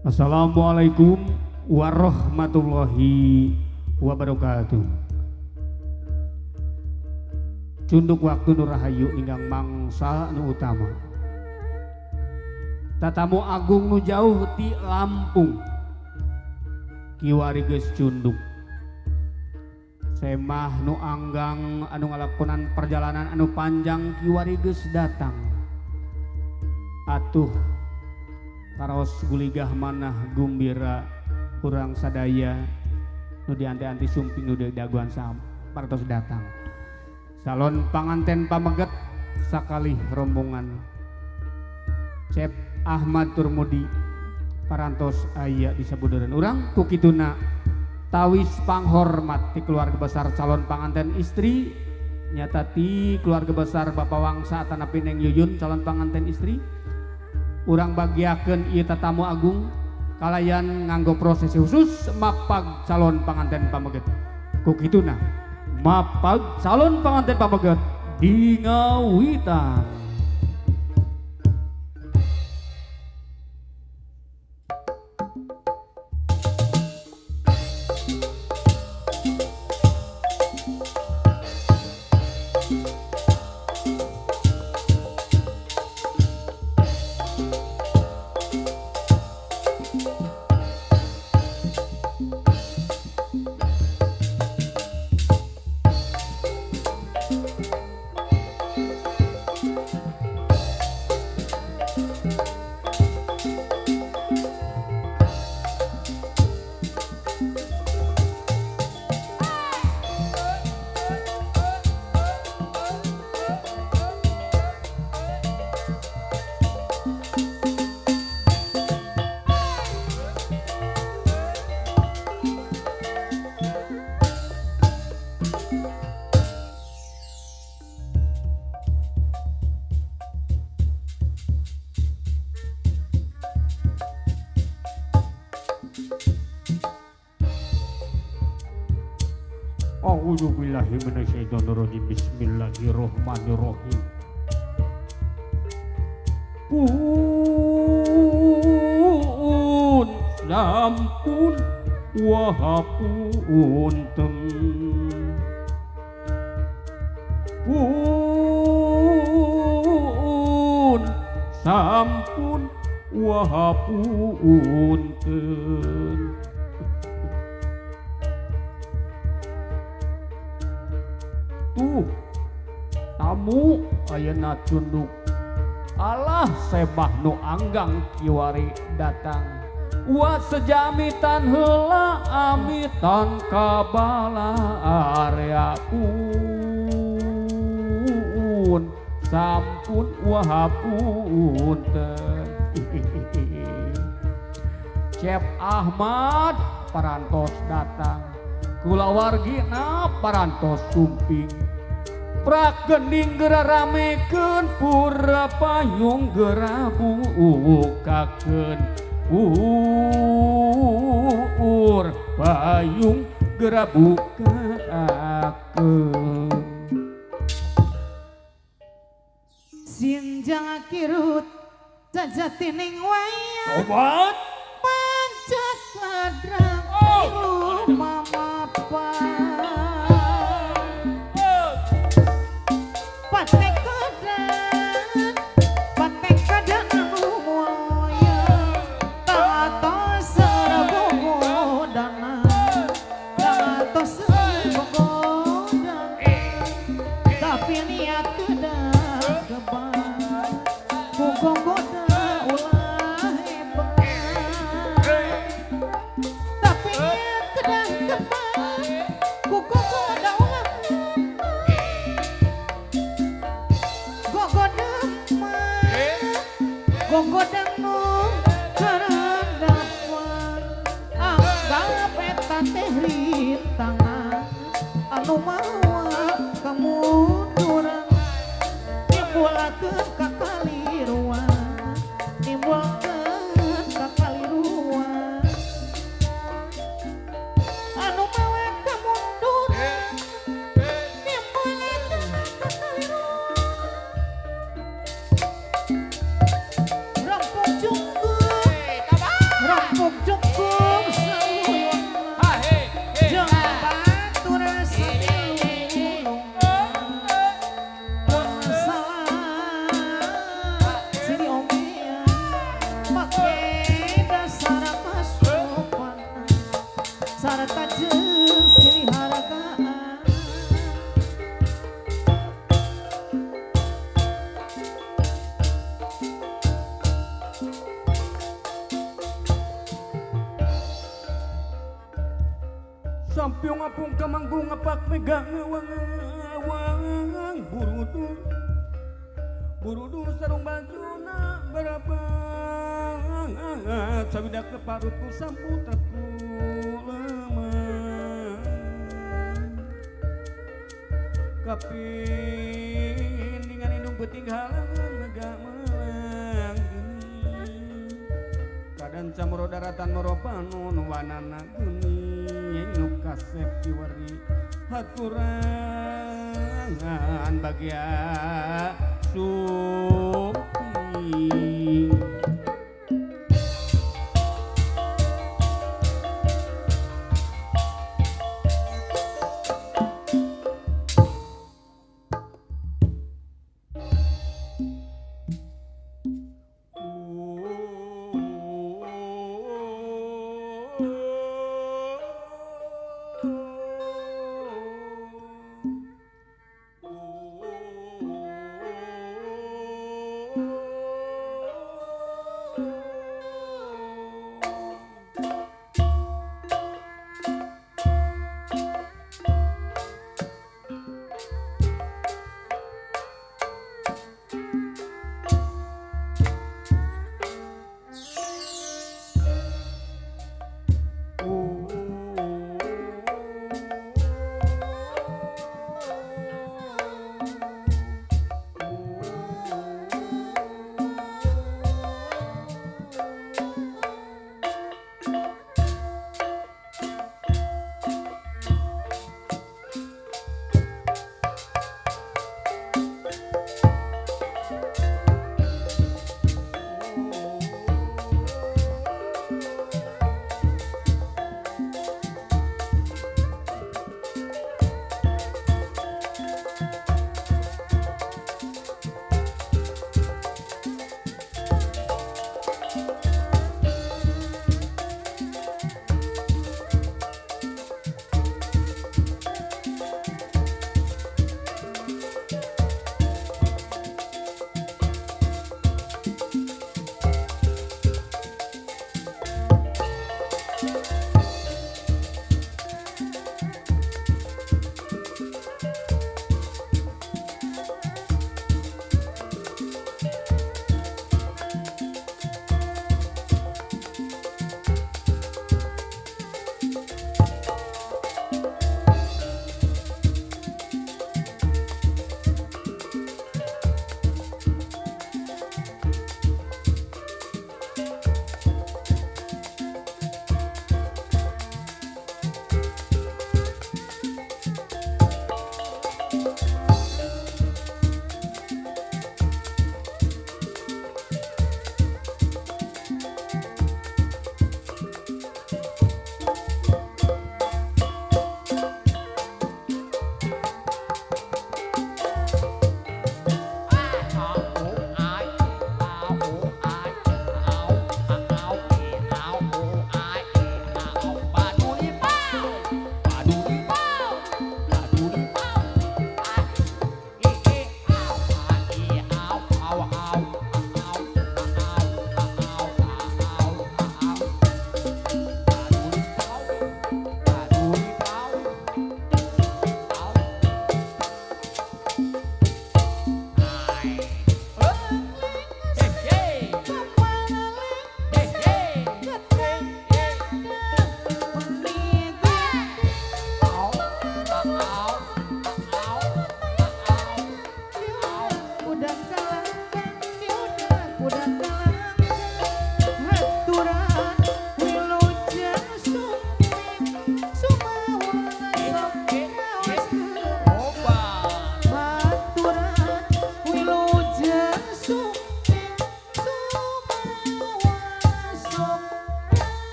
Assalamualaikum warahmatullahi wabarakatuh. Cunduk waktu nu rahayu ingkang mangsa nu utama. Tatamu agung nu jauh ti Lampung. Kiwari geus cunduk. Semah nu anggang anu ngalakonan perjalanan anu panjang kiwari geus datang. Atuh karaos guligah manah gumbira urang sadaya nu dianti-anti sumping nu daguan parantos datang. Salon panganten pameget sakalih rombongan Cep Ahmad Turmudi parantos aya di sabudureun urang ku kituna tawis panghormat ti keluarga besar calon panganten istri nyata ti keluarga besar Bapak Wangsa atanapi Neng Yuyun calon panganten istri. Urang bagiakeun ieu tatamu agung kalayan nganggo prosesi khusus mapag calon panganten pameget. Ku kituna mapag calon panganten pameget di ngawitan. A'udzubillahi minasyaitonirrajim. Bismillahirrahmanirrahim. Pun sampun wahapunten. Pun sampun wahapunten. Tuh tamu ayeuna cunduk alah sebah nu anggang kiwari datang. Wa sejamitan heula amitan kabala area pun sampun wahapunten. Cep Ahmad parantos datang, kulawargina parantos sumping. Pragending geura ramekeun pura payung geura bukakeun. Pur payung geura bukakeun. Sinjang kirut jajatining wayang. Tobat pancak ladrang lumamapan. Ulah hebat. Sampiung apung kamanggung ngapak mega ngewang burudu burudu sarung bajuna berapa sawidak keparutku samputraku lemah kapindingan indung penting halangan mega melang kadan camoro daratan moropanun wanana geni nu kasep kiwari haturan bagia supi.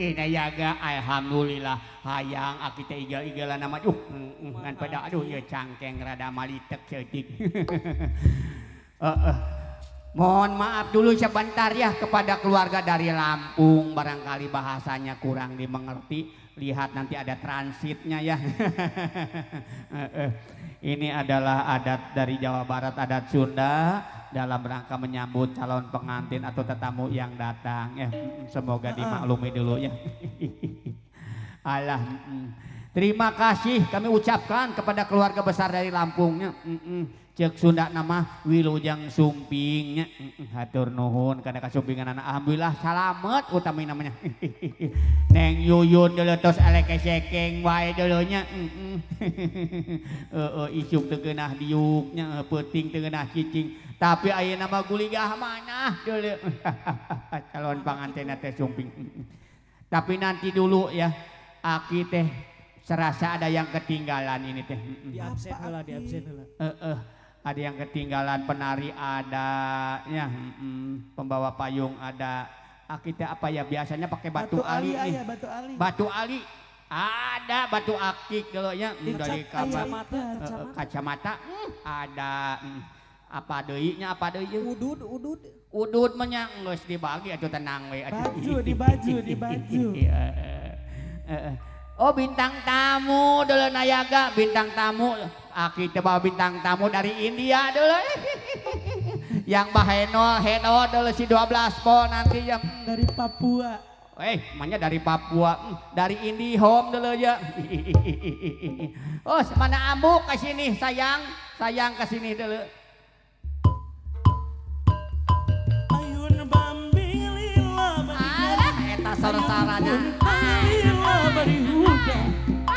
Nayaga alhamdulillah hayang aki teh igel-igelan nama duh ngan pada aduh ieu cangkeng rada malitek ceutik. Heeh. Mohon maaf dulu sebentar ya kepada keluarga dari Lampung, barangkali bahasanya kurang dimengerti. Lihat nanti ada transitnya ya. Ini adalah adat dari Jawa Barat, adat Sunda dalam rangka menyambut calon pengantin atau tetamu yang datang ya. Semoga dimaklumi dulu ya. Alah. Terima kasih kami ucapkan kepada keluarga besar dari Lampungnya. Cek Sunda nama Wilujeng Sumping nya. Hatur nuhun kana kasumpingan anak. Alhamdulillah salamet utami namanya. Neng Yuyun dulu tos elek sekeng wae dulu nya. Heeh, isuk teu geunah diuk nya, peuting teu geunah cicing. Tapi ayeuna mah guligah manah dulu. Calon panganten teh sumping. Tapi nanti dulu ya. Aki teh serasa ada yang ketinggalan ini teh. Di absen heula, di absen heula. Ada yang ketinggalan, penari ada ya, pembawa payung ada. Aki teh apa ya biasanya pakai batu ali nih. Aya, batu ali. Batu ali. Ada batu akik dulu ya, dari Kacamata, kacamata ada. Apa deui nya, apa deui? Udud, udud. Udud mah nya geus dibagi atuh, tenang we atuh. Baju, di baju, di baju. Oh, bintang tamu dulu nayaga, bintang tamu. Aki teh bawa bintang tamu dari India dulu. Yang bahenol heno dulu si 12 pol nanti ya. Dari Papua. Mana dari Papua, dari IndiHome dulu ya. Oh, mana ambuk ke sini sayang, sayang ke sini dulu. Ayun bambi lila bari. Alah, eta sor-sorana. Lila bari huda.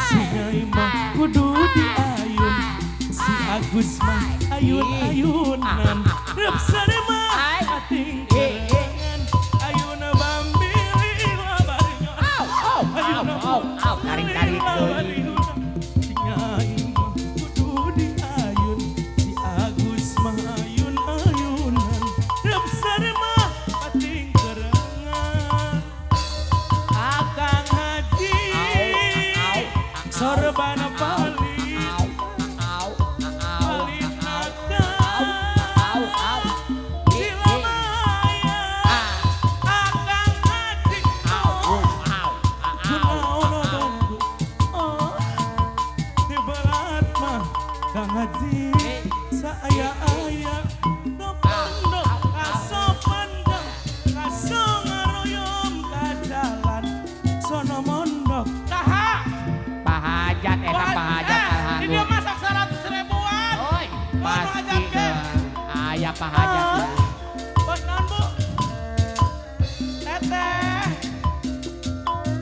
Si Nyai mah kudu diayun. Si Agus mah ayun-ayunan. Rep sare mah ating kerengan. Ayun bambi lila bari. Au, au, au, au, au, tarik-tarik deui. Si Nyai mah kudu diayun. Si Agus mah ayun-ayunan. Rep sare mah ating kerengan. Akang Haji sorbana palit Au, au, au, palit nada au, au. Silamaya. Akang Haji Au, au, au, kunaon bantu oh di barat mah Kang Haji saaya-aya sopandong kasopandong kasongaroyom ka jalan sono mondok Saha? Pahajat eta pahajat Ini dia alhamdulillah. masak 100 ribuan. Oi, pasti hajat ge. Aya pahajat. Bos naon, Bu? Teteh.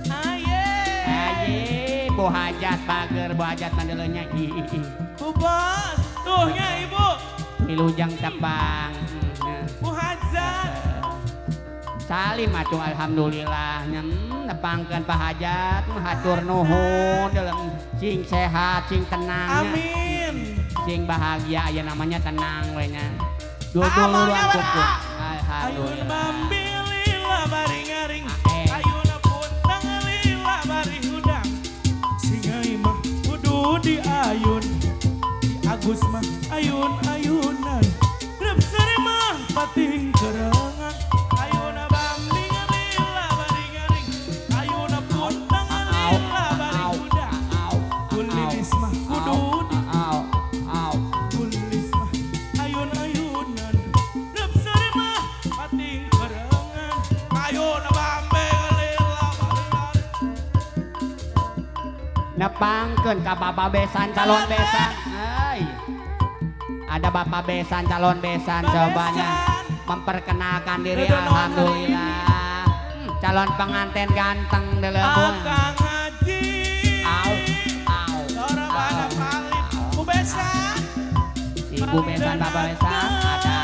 Aye. Aye, bu hajat bager, bu hajat mandelenya. Bu bos, tuh nya Ibu. Wilujeng tepang. Bu hajat. Salim atuh alhamdulillah nya, nepangkeun pahajat, hatur nuhun dalam sing sehat, sing tenang nya. Amin. Sing bahagia aya namanya tenang we nya. Ah, Dudul maunya ruang mana, kuku. ah? Ayun Alhamdulillah. bambi lila bari ngaring. Eh. Ayun puntang lila bari hudang. Si Nyai mah kudu diayun. Si Agus mah ayun-ayunan. Rep sare mah pating kerengan. Ayun bambi lila bari ngaring. Ayun puntang lila bari hudang. Au, Kulilis mah kudu di au, au. kulis mah ayun-ayunan. Rep sare mah pating kerengan. Ayun bambi lila bari ngaring. Nepangkeun ka bapak besan calon besan. Euy. Ada bapak besan calon besan cobanya memperkenalkan diri alhamdulillah. Calon pengantin ganteng deuleu Bu. Akang Haji. Au, au. Sorbana Au. palit. Bu besan. Ibu besan bapak besan ada.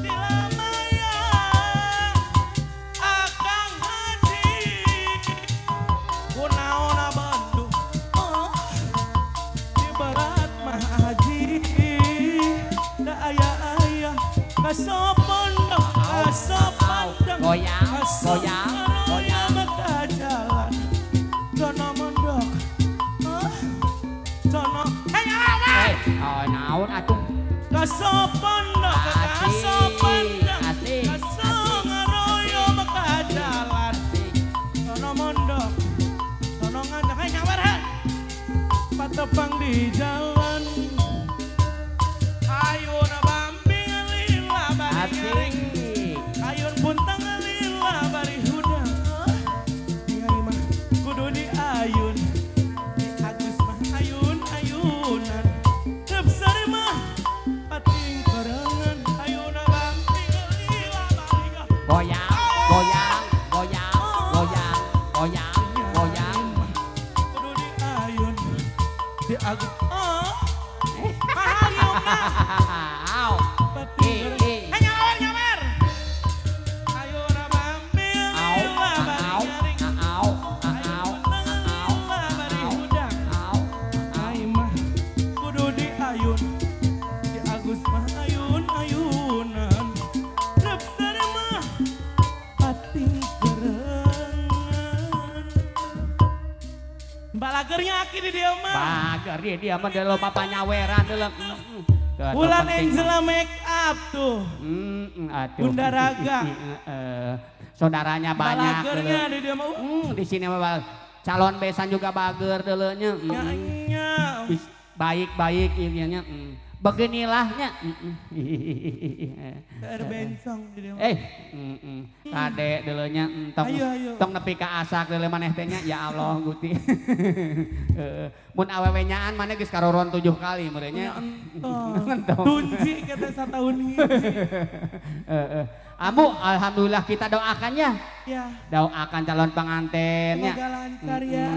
Dilamaya. Akang Haji. Kunaon bantu. Oh, di barat mah haji. Da aya-aya kasopondong kasopandang. Goyang, goyang, goyang. Mata jalan sono mondok. Oh, sono Hei, awe. Oh, naon atuh? kasopondong Asik. Bager dia mah deuleu papanyaweran deuleu. Bulan Angela make up tuh. Aduh. Bunda Raga. Saudaranya banyak. Bagernya di dia mah. Di sini mah calon besan juga bager deuleunya. Baik-baik ininya. Beginilahnya. Bencong di dia mah. Kade deuleunya tong tong nepi ka asak deuleu maneh teh nya ya Allah Gusti. Mun awewe nyaan maneh geus karoron 7 kali meureunnya. Tunji kata satahun hiji. Ambu alhamdulillah kita doakannya. Ya. Doakan calon pengantinnya. Semoga lancar ya.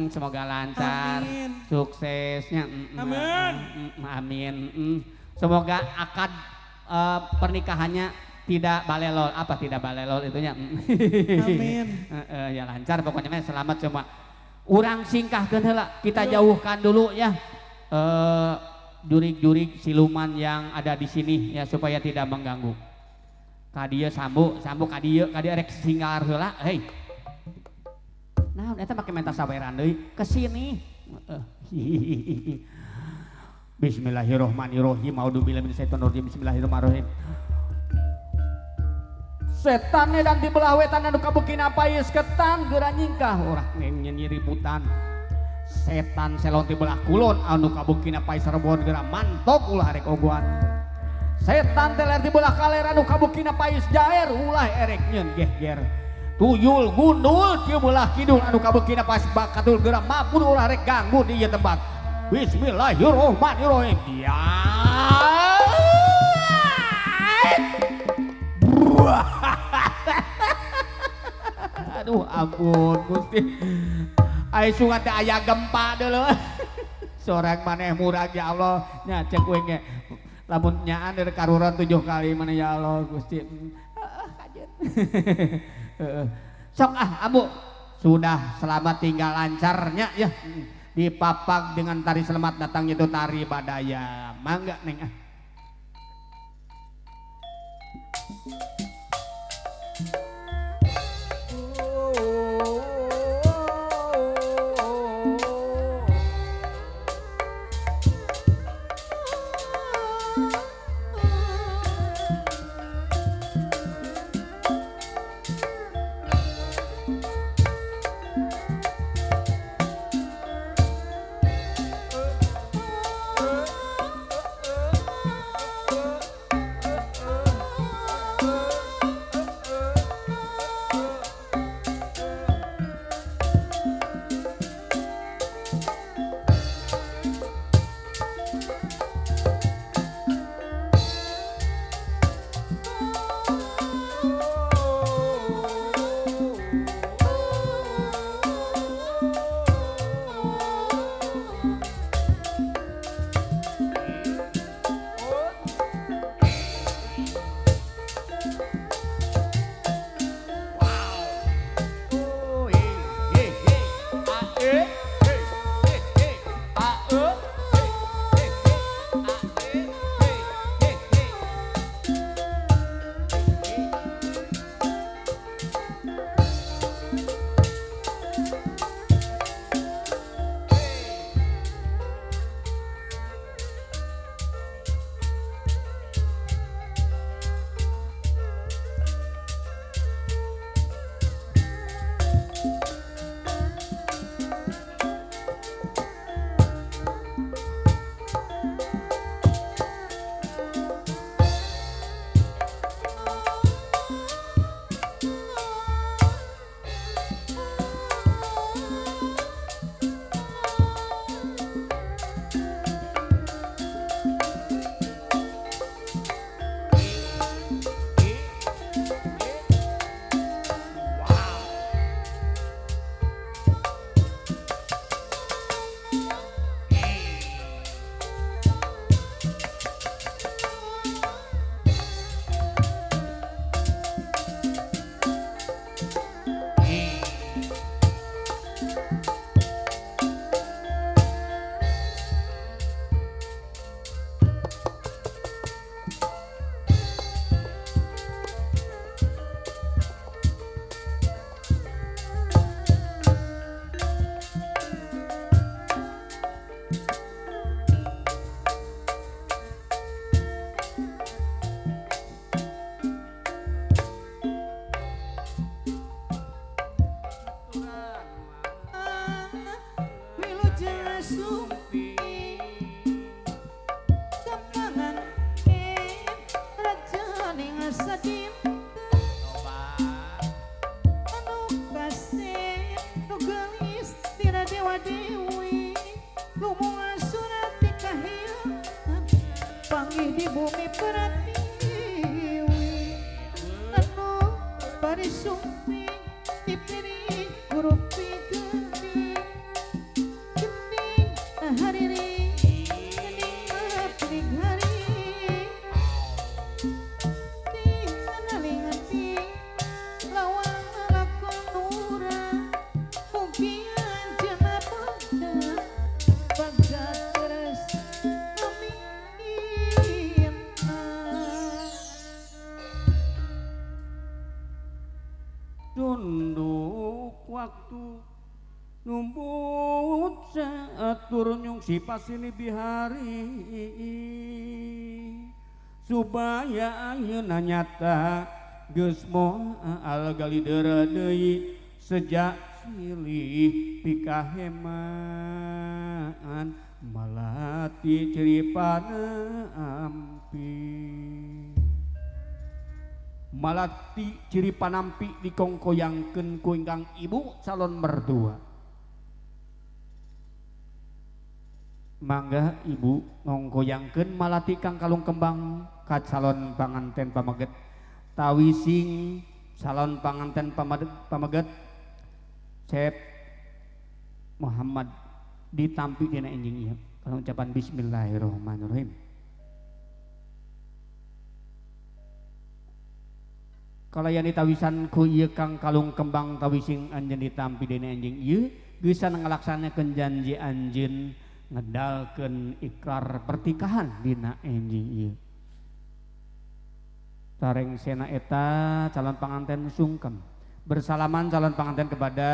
Semoga lancar. Amin. Suksesnya. Amin. Amin. Semoga akad pernikahannya tidak balelol. Apa tidak balelol itunya? Amin. Ya lancar pokoknya selamat semua. Urang singkahkeun heula, kita jauhkan dulu ya. Jurig-jurig siluman yang ada di sini ya supaya tidak mengganggu. Kadieu sambu, sambu kadieu, kadieu rek singgar heula, hei. Nah, eta make menta saweran deui ke sini. Bismillahirrahmanirrahim. A'udzubillahi minasyaitonirrajim. Bismillahirrahmanirrahim. Setan dan di belah wetan anu kabukina pais ketan geura nyingkah urang nyiributan. Setan selon di belah kulon anu kabukina pais rebon geura mantok ulah rek ogoan. Setan teler di belah kaler anu kabukina pais jaer ulah erek nyeun gehger. Tuyul gundul di belah kidul anu kabukina pais bakatul geura mapun ulah rek ganggu di ieu tempat. Bismillahirrahmanirrahim. Ya. Aduh ampun Gusti. Ai sungat teh aya gempa deuleu. Sorang maneh murag ya Allah. Nya cek we ge. Lamun nyaan dari karuran 7 kali mana ya Allah Gusti. Kajeun. Sok ah Ambu. Sudah selamat tinggal lancarnya ya. Dipapag dengan tari selamat datang itu tari badaya. Mangga neng ah. Oh. Hari sumping dipilih kurupi gening gening hari gening mapiling hari tingalingan lawang lakon urang mugi anjeunna bagja bagja terus amin. Tunduk waktu numbut saatur nyungsi pasini bihari supaya ayeuna nyata geus moal galideur deui sejak silih pikahemaan malati ciri panampi malati ciri panampi dikongkoyangkeun ku ingkang ibu calon mertua. Mangga ibu ngongkoyangkeun malati kang kalung kembang ka calon panganten pameget tawising calon panganten pameget Cep Muhammad ditampi dina enjing ieu kalau ucapan bismillahirrahmanirrahim. Kalayan ditawisan ku ieu kang kalung kembang tawising anjeun ditampi dina enjing ieu geusan ngalaksanakeun janji anjeun ngedalkeun ikrar pertikahan dina enjing ieu. Sareng sena eta calon panganten sungkem bersalaman calon panganten kepada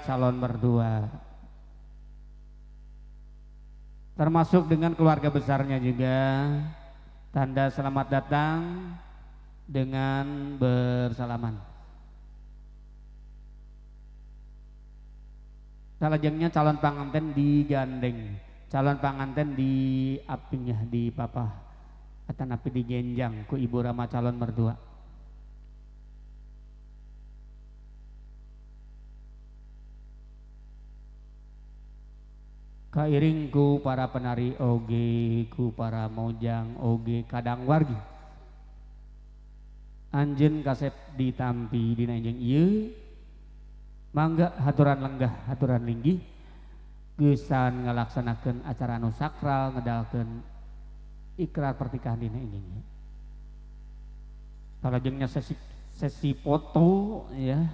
calon mertua termasuk dengan keluarga besarnya juga. Tanda selamat datang dengan bersalaman. Salajengnya calon panganten digandeng, calon panganten di apingnya di papah atanapi digenjang ku ibu rama calon mertua. Kairing ku para penari oge, ku para mojang oge kadang wargi. Anjeun kasep ditampi dina enjing ieu mangga haturan lenggah haturan linggih geusan ngalaksanakeun acara anu sakral ngedalkeun ikrar pernikahan dina enjing ieu. Salajengnya sesi foto ya,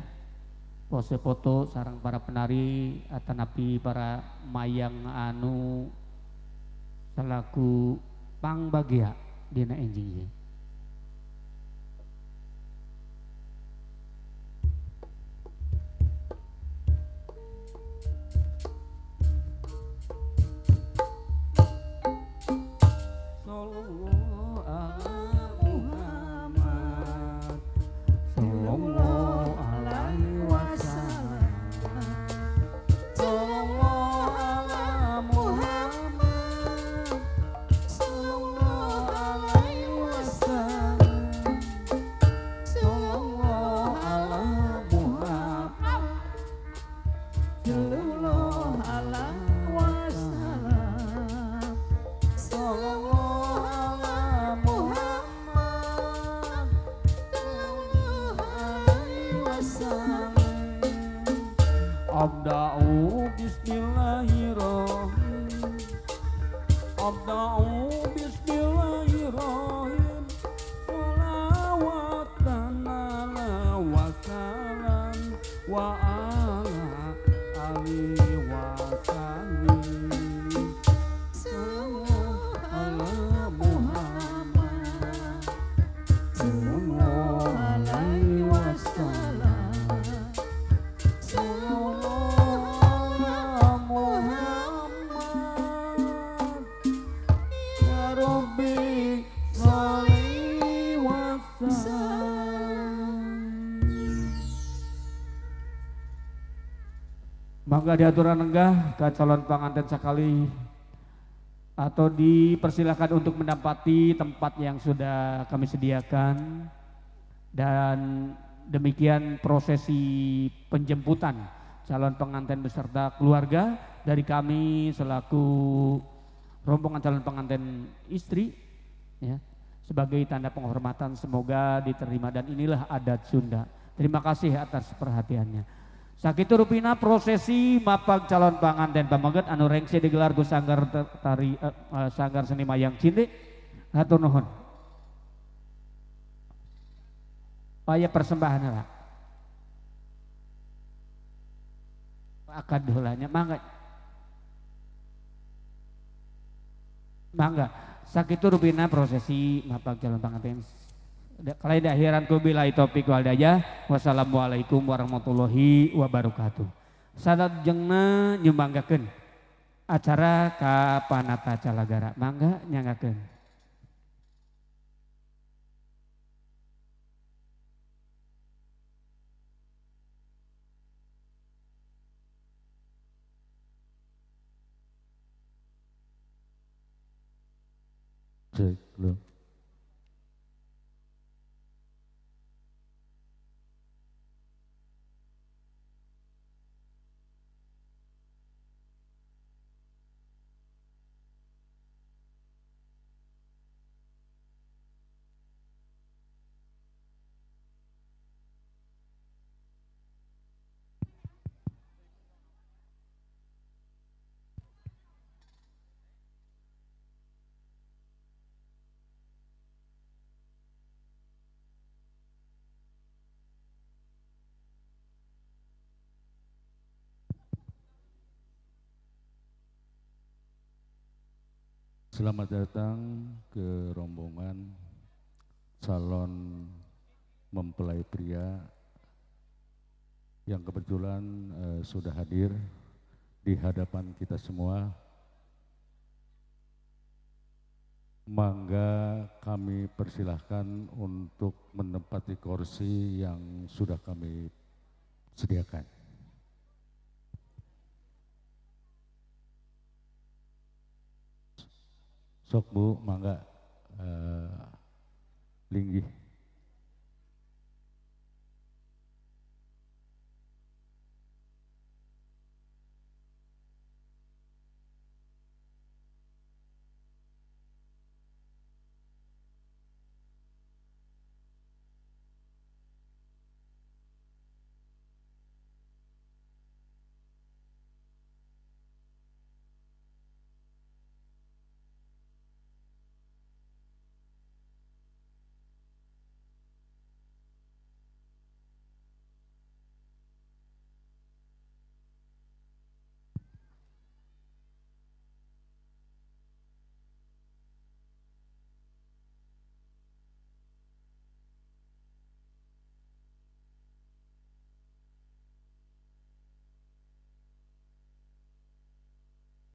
pose foto sareng para penari atanapi para mayang anu selaku pangbagia dina enjing ieu. Abda'u bismillahirrahmanirrahim. Abda'u bismillahirrahmanirrahim. Sholawatan ala wa salam wa ala alihi wa sahbihi. Sallallahu ala Muhammad sallallahu alaihi wasallam. Mangga diaturan lenggah ke calon panganten sekali atau dipersilakan untuk mendapati tempat yang sudah kami sediakan. Dan demikian prosesi penjemputan calon pengantin beserta keluarga dari kami selaku rombongan calon pengantin istri ya, sebagai tanda penghormatan semoga diterima. Dan inilah adat Sunda. Terima kasih atas perhatiannya. Sakitu rupina prosesi mapag calon panganten pameget anu rengse digelar ku sanggar tari sanggar seni mayang Cinti. Hatur nuhun. Aya persembahan lah. Akad heula nya mangga. Mangga. Sakitu rupina prosesi mapag calon panganten. Kalau di akhiran ku billahi taufik wal hidayah. Wassalamualaikum warahmatullahi wabarakatuh. Sadajengna nyumbanggakeun acara ka Panata Calagara. Mangga nyanggakeun. Cek lo. Selamat datang ke rombongan calon mempelai pria yang kebetulan sudah hadir di hadapan kita semua. Mangga kami persilahkan untuk menempati kursi yang sudah kami sediakan. Sok Bu, mangga linggih.